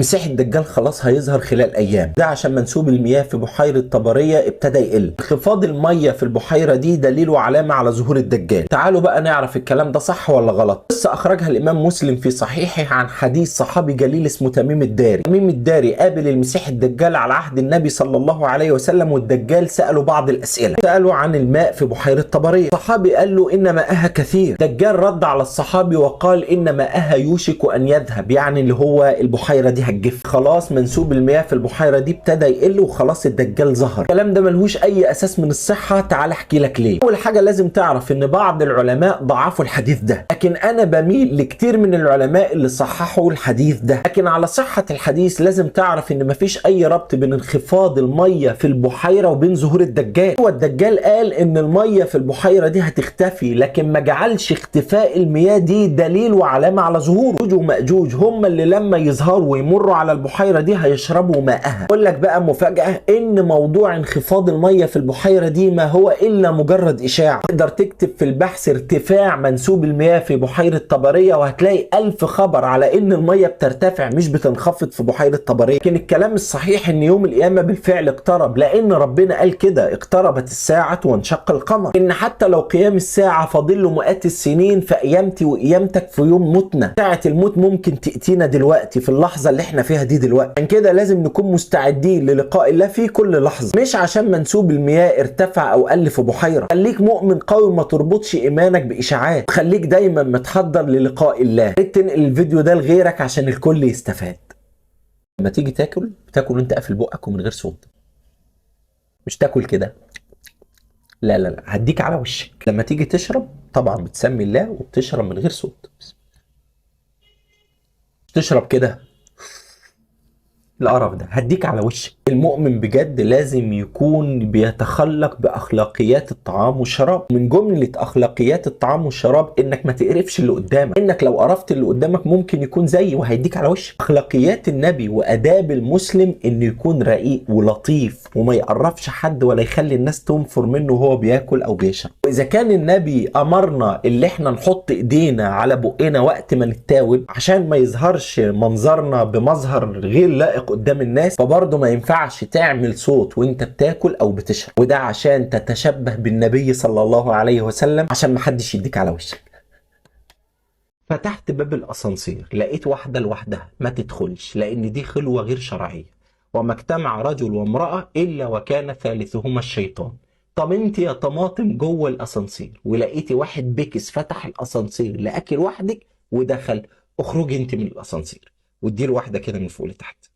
مسيح الدجال خلاص هيظهر خلال ايام، ده عشان منسوب المياه في بحيرة طبرية ابتدى يقل. انخفاض المية في البحيرة دي دليل وعلامة على ظهور الدجال. تعالوا بقى نعرف الكلام ده صح ولا غلط. قصة اخرجها الامام مسلم في صحيحه عن حديث صحابي جليل اسمه تميم الداري. تميم الداري قابل المسيح الدجال على عهد النبي صلى الله عليه وسلم، والدجال سأله بعض الاسئلة. سأله عن الماء في بحيرة طبرية. الصحابي قال له ان ماءها كثير. دجال رد على الصحابي وقال ان ماءها يوشك ان يذهب، يعني اللي هو البحيرة دي هتجف. خلاص منسوب المياه في البحيرة دي ابتدى يقل وخلاص الدجال ظهر. الكلام ده ملهوش اي اساس من الصحة. تعال احكي لك ليه. اول حاجة لازم تعرف ان بعض العلماء ضعفوا الحديث ده، لكن انا بميل لكتير من العلماء اللي صححوا الحديث ده. لكن على صحة الحديث لازم تعرف ان مفيش اي ربط بين انخفاض المية في البحيرة وبين ظهور الدجال. هو الدجال قال ان المية في البحيرة دي هتختفي، لكن ما جعلش اختفاء المياه دي دليل وعلامة على ظهوره. يأجوج ومأجوج هم اللي لما يظهروا ويمروا على البحيرة دي هيشربوا ماءها. اقول لك بقى مفاجأة، ان موضوع انخفاض المية في البحيرة دي ما هو الا مجرد اشاعة. تقدر تكتب في البحث ارتفاع منسوب المياه في بحيرة طبرية وهتلاقي 1000 خبر على ان المية بترتفع مش بتنخفض في بحيرة طبرية. لكن الكلام الصحيح ان يوم القيامة بالفعل اقترب، لان ربنا قال كده: اقتربت الساعة وانشق القمر. ان حتى لو قيام الساعة فاضل له مئات السنين، فقيامتي وقيامتك في يوم موتنا. ساعة الموت ممكن تأتينا دلوقتي في اللحظة اللي احنا فيها دي دلوقتي. عشان كده لازم نكون مستعدين للقاء الله في كل لحظة، مش عشان منسوب المياه ارتفع او قل في بحيرة. خليك مؤمن قوي وما تربطش ايمانك باشاعات. خليك دايما متحضر للقاء الله. تنقل الفيديو ده لغيرك عشان الكل يستفاد. لما تيجي تاكل، بتاكل وانت قافل بقك ومن غير صوت، مش تاكل كده، لا لا لا، هديك على وشك. لما تيجي تشرب طبعا بتسمي الله وبتشرب من غير صوت، مش تشرب كده القرف ده، هديك على وشك. المؤمن بجد لازم يكون بيتخلق باخلاقيات الطعام والشراب. من جملة اخلاقيات الطعام والشراب انك ما تقرفش اللي قدامك، انك لو قرفت اللي قدامك ممكن يكون زيي وهيديك على وشك. اخلاقيات النبي واداب المسلم انه يكون رقيق ولطيف وما يقرفش حد ولا يخلي الناس تنفر منه وهو بياكل او بيشرب. واذا كان النبي امرنا اللي احنا نحط ايدينا على بقنا وقت ما نتاوب عشان ما يظهرش منظرنا بمظهر غير لائق قدام الناس، فبرضه ما ينفعش تعمل صوت وانت بتاكل او بتشرب، وده عشان تتشبه بالنبي صلى الله عليه وسلم، عشان ما حدش يديك على وشك. فتحت باب الاسانسير لقيت واحدة لوحدها، ما تدخلش، لان دي خلوه غير شرعية، وما اجتمع رجل وامراة الا وكان ثالثهما الشيطان. طب انت يا طماطم جوه الاسانسير ولقيتي واحد بكس فتح الاسانسير لاكل وحدك ودخل، اخرجي انت من الاسانسير واديله واحدة كده من فوق لتحت.